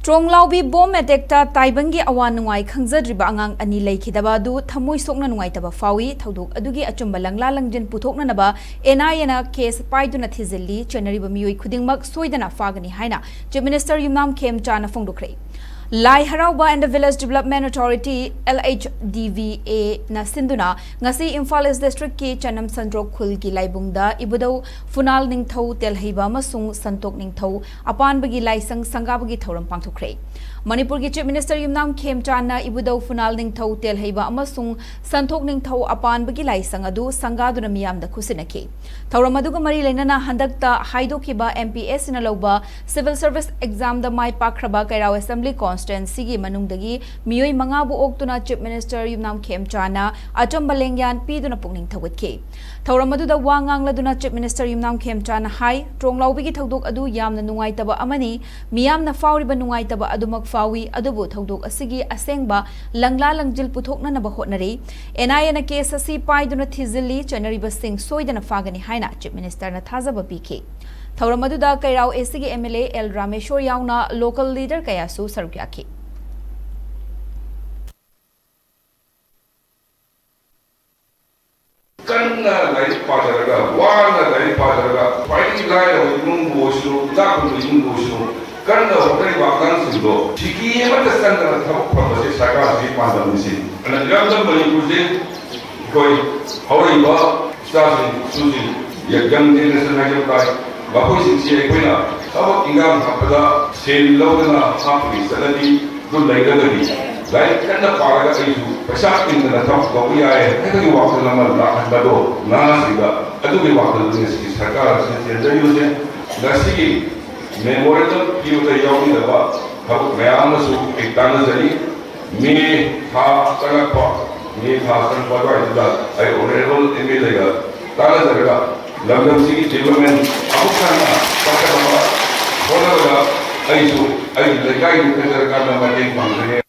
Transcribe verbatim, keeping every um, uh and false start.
ꯇ꯭ꯔꯣꯡꯂꯥꯎꯕꯤ bomb ꯑꯦꯇꯦꯛꯇ ꯇꯥꯏꯕꯪꯒꯤ ꯑꯋꯥ ꯅꯨꯡꯉꯥꯏ ꯈꯪꯖꯗ꯭ꯔꯤꯕ ꯑꯉꯥꯡ ꯑꯅꯤ ꯂꯩꯈꯤꯗꯕ ꯑꯗꯨ ꯊꯃꯣꯏ ꯁꯣꯛꯅ ꯅꯨꯡꯉꯥꯏꯇꯕ ꯐꯥꯎꯏ꯫ ꯊꯧꯗꯣꯛ ꯑꯗꯨꯒꯤ ꯑꯆꯨꯝꯕ ꯂꯪꯂꯥ ꯂꯪꯖꯤꯟ ꯄꯨꯊꯣꯛꯅꯅꯕ ꯑꯦꯟ ꯑꯥꯏ ꯑꯦꯅ ꯀꯦꯁ ꯄꯥꯏꯗꯨꯅ ꯊꯤꯖꯤꯜꯂꯤ꯫ ꯆꯦꯟꯅꯔꯤꯕ ꯃꯤꯑꯣꯏ ꯈꯨꯗꯤꯡꯃꯛ ꯁꯣꯏꯗꯅ ꯐꯥꯒꯅꯤ ꯍꯥꯏꯅ ꯆꯤꯐ ꯃꯤꯅꯤꯁꯇꯔ ꯌꯨꯝꯅꯥꯝ ꯈꯦꯝꯆꯥꯅ ꯐꯣꯡꯗꯣꯛꯈ꯭ꯔꯦ꯫ ꯂꯥꯏ ꯍꯔꯥꯎꯕ and the Village Development Authority, L H D V A ꯅ ꯁꯤꯟꯗꯨꯅ ꯉꯁꯤ ꯏꯝꯐꯥꯜ ꯏꯁ ꯗꯤꯁꯇ꯭ꯔꯤꯛꯀꯤ ꯆꯅꯝ ꯁꯟꯗ꯭ꯔꯣꯛ ꯈꯨꯜꯒꯤ ꯂꯥꯏꯕꯨꯡꯗ ꯏꯕꯨꯙꯧ ꯐꯨꯅꯥꯜ ꯅꯤꯡꯊꯧ ꯇꯦꯜꯍꯩꯕ ꯑꯃꯁꯨꯡ ꯁꯟꯇꯣꯛ ꯅꯤꯡꯊꯧ ꯑꯄꯥꯟꯕꯒꯤ ꯂꯥꯏꯁꯪ ꯁꯪꯒꯥꯕꯒꯤ ꯊꯧꯔꯝ ꯄꯥꯡꯊꯣꯛꯈ꯭ꯔꯦ꯫ ꯃꯅꯤꯄꯨꯔꯒꯤ ꯆꯤꯐ ꯃꯤꯅꯤꯁꯇꯔ ꯌꯨꯝꯅꯥꯝ ꯈꯦꯝꯆꯥꯟꯅ ꯏꯕꯨꯙꯧ ꯐꯨꯅꯥꯜ ꯅꯤꯡꯊꯧ ꯇꯦꯜꯍꯩꯕ ꯑꯃꯁꯨꯡ ꯁꯟꯊꯣꯛ ꯅꯤꯡꯊꯧ ꯑꯄꯥꯟꯕꯒꯤ ꯂꯥꯏꯁꯪ ꯑꯗꯨ ꯁꯪꯒꯥꯗꯨꯅ ꯃꯤꯌꯥꯝꯗ ꯈꯨꯠꯁꯤꯟꯅꯈꯤ꯫ ꯊꯧꯔꯝ ꯑꯗꯨꯒ ꯃꯔꯤ ꯂꯩꯅꯅ ꯍꯟꯗꯛꯇ ꯍꯥꯏꯗꯣꯛꯈꯤꯕ ꯑꯦꯝ ꯄꯤ ꯑꯦꯁ ꯁꯤꯅ ꯂꯧꯕ ꯁꯤꯚꯤꯜ ꯁꯔꯚꯤꯁ ꯑꯦꯛꯖꯥꯝꯗ ꯃꯥꯏ ꯄꯥꯛꯈ꯭ꯔꯕ ꯀꯩꯔꯥꯎ ꯑꯦꯁꯦꯝꯕ꯭ꯂꯤ ꯀꯣꯟꯁꯇꯤꯇ꯭ꯋꯦꯟꯁꯤꯒꯤ ꯃꯅꯨꯡꯗꯒꯤ ꯃꯤꯑꯣꯏ ꯃꯉꯥꯕꯨ ꯑꯣꯛꯇꯨꯅ ꯆꯤꯐ ꯃꯤꯅꯤꯁꯇꯔ ꯌꯨꯝꯅꯥꯝ ꯈꯦꯝꯆꯥꯅ ꯑꯆꯝꯕ ꯂꯦꯡꯌꯥꯟ ꯄꯤꯗꯨꯅ ꯄꯨꯛꯅꯤꯡ ꯊꯧꯒꯠꯈꯤ꯫ ꯊꯧꯔꯝ ꯑꯗꯨꯗ ꯋꯥ ꯉꯥꯡꯂꯗꯨꯅ ꯆꯤꯐ ꯃꯤꯅꯤꯁꯇꯔ ꯌꯨꯝꯅꯥꯝ ꯈꯦꯝꯆꯥꯅ ꯍꯥꯏ, ꯇ꯭ꯔꯣꯡꯂꯥꯎꯕꯤꯒꯤ ꯊꯧꯗꯣꯛ ꯑꯗꯨ ꯌꯥꯝꯅ ꯅꯨꯡꯉꯥꯏꯇꯕ ꯑꯃꯅꯤ꯫ ꯃꯤꯌꯥꯝꯅ ꯐꯥꯎꯔꯤꯕ ꯅꯨꯡꯉꯥꯏꯇꯕ ꯑꯗꯨꯃꯛ ꯐꯥꯎꯏ, ꯑꯗꯨꯕꯨ ꯊꯧꯗꯣꯛ ꯑꯁꯤꯒꯤ ꯑꯁꯦꯡꯕ ꯂꯪꯂꯥ ꯂꯪꯖꯤꯜ ꯄꯨꯊꯣꯛꯅꯅꯕ ꯍꯣꯠꯅꯔꯤ꯫ ꯑꯦꯟ ꯑꯥꯏ ꯑꯦꯅ ꯀꯦꯁ ꯑꯁꯤ ꯄꯥꯏꯗꯨꯅ ꯊꯤꯖꯤꯜꯂꯤ, ꯆꯦꯟꯅꯔꯤꯕꯁꯤꯡ ꯁꯣꯏꯗꯅ ꯐꯥꯒꯅꯤ ꯍꯥꯏꯅ ꯆꯤꯐ ꯃꯤꯅꯤꯁꯇꯔꯅ ꯊꯥꯖꯕ ꯄꯤꯈꯤ꯫ ꯊꯧꯔꯝ ꯑꯗꯨꯗ ꯀꯩꯔꯥꯎ ꯑꯦ ꯁꯤꯒꯤ M L A L Rameshwor ꯌꯥꯎꯅ ꯂꯣꯀꯦꯜ ꯂꯤꯗꯔ ꯀꯌꯥꯁꯨ ꯁꯔꯨꯛ ꯌꯥꯈꯤ꯫ ꯀꯟꯅ ꯂꯥꯏꯔꯤꯛ ꯄꯥꯖꯔꯒ, ꯋꯥꯅ ꯂꯥꯏꯔꯤꯛ ꯄꯥꯖꯔꯒ, ꯈ꯭ꯋꯥꯏꯗꯒꯤ ꯂꯥꯏꯔꯕ ꯏꯃꯨꯡꯕꯨ ꯑꯣꯏꯁꯅꯨ, ꯏꯅꯥꯛ ꯈꯨꯟꯕ ꯏꯃꯨꯡꯕꯨ ꯑꯣꯏꯁꯅꯨ, ꯀꯟꯅ ꯍꯣꯠꯅꯔꯤꯕ ꯑꯉꯥꯡꯁꯤꯡꯗꯣ ꯁꯤꯀꯤ ꯑꯃꯠꯇ ꯆꯪꯗꯅ ꯊꯕꯛ ꯐꯪꯕꯁꯦ ꯁꯔꯀꯥꯔꯁꯤꯒꯤ ꯄꯥꯟꯗꯝꯅꯤ꯫ ꯁꯤ ꯑꯗꯨꯅ ꯏꯔꯝꯗꯝ ꯃꯅꯤꯄꯨꯔꯁꯦ ꯑꯩꯈꯣꯏ ꯍꯧꯔꯛꯏꯕ ꯏꯆꯥꯁꯤꯡ ꯏꯁꯨꯁꯤꯡ, young generation ꯍꯥꯏꯖꯕ ꯇꯥꯏ, ꯃꯈꯣꯏꯁꯤꯡꯁꯤ ꯑꯩꯈꯣꯏꯅ ꯊꯕꯛ ꯏꯟꯈꯥꯡ ꯍꯥꯞꯄꯗ ꯁꯦꯜ ꯂꯧꯗꯅ ꯍꯥꯞꯄꯒꯤ ꯆꯠꯅꯕꯤ ꯑꯗꯨ ꯂꯩꯔꯒꯗꯤ, ꯂꯥꯏꯔꯤꯛ ꯀꯟꯅ ꯄꯥꯔꯒ ꯑꯩꯁꯨ ꯄꯩꯁꯥ ꯇꯤꯡꯗꯅ ꯊꯕꯛ ꯇꯧꯕ ꯌꯥꯏ ꯍꯥꯏꯕꯒꯤ ꯋꯥꯈꯜ ꯑꯃ ꯂꯥꯛꯍꯟꯕꯗꯣ ꯅꯍꯥꯁꯤꯡꯗ, ꯑꯗꯨꯒꯤ ꯋꯥꯈꯜꯗꯨꯅꯤ ꯉꯁꯤꯒꯤ ꯁꯔꯀꯥꯔ ꯑꯁꯤꯅ ꯆꯦꯟꯖꯔꯤꯕꯁꯦ꯫ ꯉꯁꯤꯒꯤ memorandum ꯄꯤꯕꯗ ꯌꯥꯎꯕꯤꯗꯕ ꯊꯕꯛ ꯃꯌꯥꯝ ꯑꯃꯁꯨ ꯑꯩ ꯇꯥꯟꯅꯖꯔꯤ꯫ ꯃꯦ ꯊꯥ ꯆꯪꯉꯛꯄ, ꯃꯦ ꯊꯥ ꯆꯪꯉꯛꯄ ꯑꯗꯨꯋꯥꯏꯗꯨꯗ ꯑꯩ honourable M L A ꯒ ꯇꯥꯟꯅꯖꯔꯒ ꯂꯝꯗꯝꯁꯤꯒꯤ development ꯑꯃꯨꯛ ꯍꯟꯅ ꯆꯥꯎꯈꯠꯅꯕ ꯍꯣꯠꯅꯕꯗ ꯑꯩꯁꯨ ꯑꯩꯒꯤ ꯂꯩꯀꯥꯏꯗꯨ ꯈꯟꯖꯔꯀꯥꯟꯗ ꯃꯇꯦꯡ ꯄꯥꯡꯖꯒꯦ꯫